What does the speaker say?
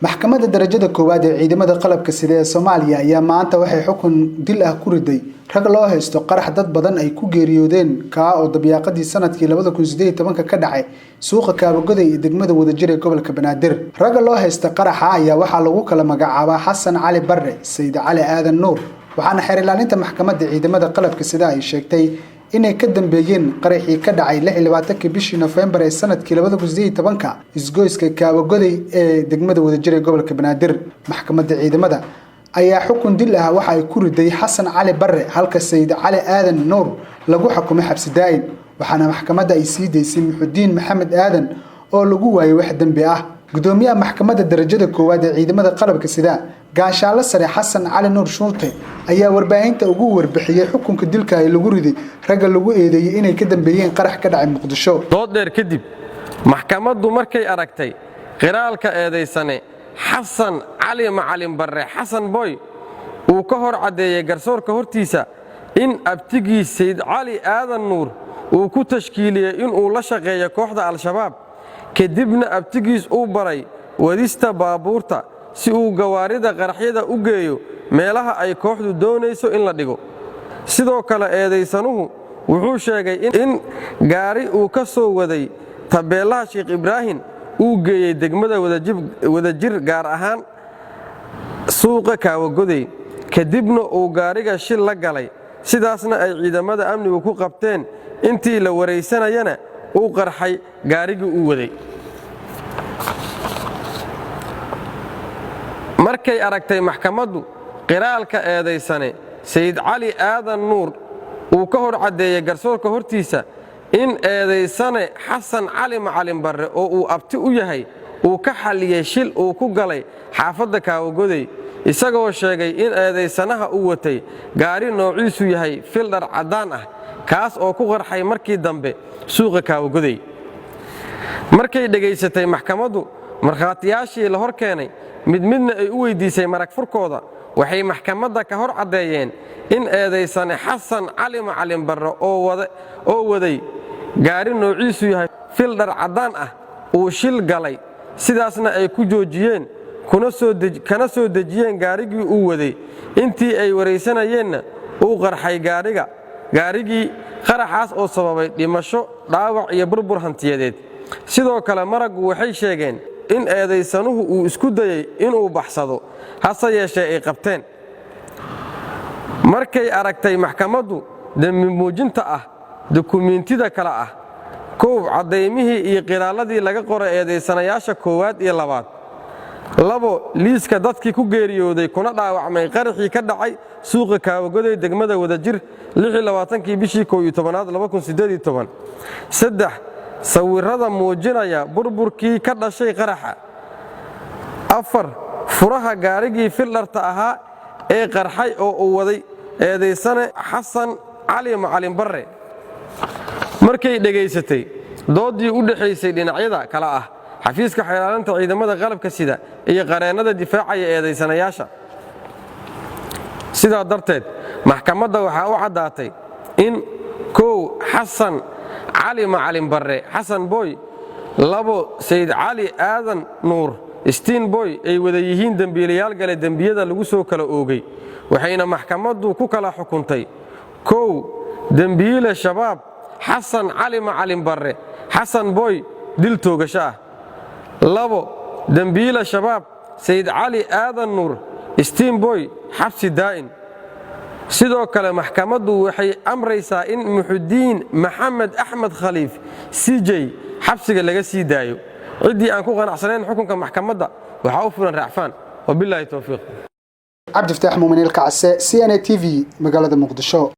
Maxkamadda darajada koowaad ee ciidamada qalabka sida ee Soomaaliya ayaa maanta waxay xukun dil ah ku riday rag loo haysto qarax dad badan ay ku geeriyoodeen, kaa oo dabyaaqadii sanadkii 2018 ka dhacay suuqa Kaabagoday ee degmada Wadajir ee gobolka Banaadir. Ragga loo haysta qaraxa ayaa waxaa lagu kala magacaabaa Xasan Cali Barre, Sayid Cali Aadan Nuur, waxaana xeer ilaalinta maxkamadda ciidamada qalabka sida ay sheegtay inay ka dambeeyeen qaraxii ka dhacay 26-kii bishii Nofembar ee sanadkii 2018 isgoyska Kaabagoday ee degmada Wadajir ee gobolka Banaadir. Maxkamadda ciidamada ayaa xukun dil ah waxa ay ku riday Xasan Cali Barre, halka Sayid Cali Aadan Nuur lagu xukumay xabsi daa'im, waxaana maxkamadda ay sii daysay Muxudiin Maxamed Aadan oo lagu waayay wax dembi ah. Gudoomiyaha maxkamadda darajada koowaad ee ciidamada qalabka sida, Gaashaanle Sare Xasan Cali Nuur Shuurte, ayaa warbaahinta ugu warbixiyey xukunka dilka ay lagu riday ragga lagu eedeeyey inay ka dambeeyeen qarax ka dhacay Muqdisho. Dood dheer kadib, maxkamaddu markay aragtay qiraalka eedaysane Xasan Cali Macalin Barre, Xasan Boy, uu ka hor caddeeyey garsoorka hortiisa in abtigiis Sayd Cali Aadan Nuur uu ku tashkiiliyey inuu la shaqeeyo kooxda Al-Shabaab, kadibna abtigiis uu baray wadista baabuurta si uu gawaarida qaraxyada u geeyo meelaha ay kooxdu doonayso in la dhigo. Sidoo kale, eedaysanuhu wuxuu sheegay in gaari uu ka soo waday tabeellaha Sheekh Ibraahim uu geeyey degmada Wadajir, gaar ahaan suuqa Kaawagoday, kadibna uu gaariga shil la galay, sidaasna ay ciidamada amnigu ku qabteen, intii la waraysanayana uu qarxay gaarigii uu waday. Markay aragtay maxkamaddu qiraalka eedaysane Sayid Cali Aadan Nuur uu ka hor caddeeyey garsoorka hortiisa in eedaysane Xasan Cali Macalin Barre oo uu abti u yahay uu ka xalliyey shil uu ku galay xaafadda Kaawagoday, isagoo sheegay in eedaysanaha uu watay gaari noociisu yahay fildhar caddaan ah, kaas oo ku qarxay markii dambe suuqa Kaawagoday. Markay dhegaysatay maxkamaddu markhaatiyaashii la hor keenay, mid midna ay u weyddiisay marag furkooda, waxay maxkamadda ka hor caddeeyeen in eedaysane Xasan Cali Macalin Barre oo waday gaari noociisu yahay fildhar caddaan ah uu shil galay, sidaasna ay ku joojiyeen kana soo dejiyeen gaarigii uu waday, intii ay waraysanayeenna uu qarxay gaariga gaarigii, qaraxaas oo sababay dhimasho, dhaawac iyo burbur hantiyadeed. Sidoo kale, maraggu waxay sheegeen in eedaysanuhu uu isku dayey inuu baxsado, hase yeeshee ay qabteen. Markay aragtay maxkamaddu dembi muujinta ah dukumiintida kale ah: 1, caddaymihii iyo qiraalladii laga qoray eedaysanayaasha koowaad iyo labaad; 2, liiska dadkii ku geeriyooday kuna dhaawacmay qaraxii ka dhacay suuqa Kaawagoday, degmada Wadajir, kii bishii 11aad, 3, sawirrada muujinaya burburkii ka dhashay qaraxa; 4, furaha gaarigii fildharta ahaa ee qarxay oo uu waday eedaysane Xasan Cali Macalin Barre. Markay dhegaysatay dooddii u dhexaysay dhinacyada kale ah xafiiska xeelaalinta ciidamada qalabka sida iyo qareennada difaacaya eedaysanayaasha, sidaa darteed maxkamadda waxaa u caddaatay in: 1, Xasan Cali Macalin Barre, Xasan Boy; 2, Sayid Cali Aadan Nuur, Stiin Boy, ay wada yihiin dembiilayaal gale dembiyada lagu soo kala oogay, waxayna maxkamaddu ku kala xukuntay: 1, dembiile Shabaab Xasan Cali Macalin Barre, Xasan Boy, dil toogasho ah; 2, dembiile Shabaab Sayid Cali Aadan Nuur, Stiin Boy, xabsi daa'in. Sidoo kale, maxkamaddu waxay amraysaa in Muxudiin Maxamed Axmed Khaliif, CJ, xabsiga laga sii daayo. Ciddii aan ku qanacsanayn xukunka maxkamadda waxaa u furan racfaan. Wabilaahi towfiiq. Cabdifataax Muumin Ilkacase, CNA TV, magaalada Muqdisho.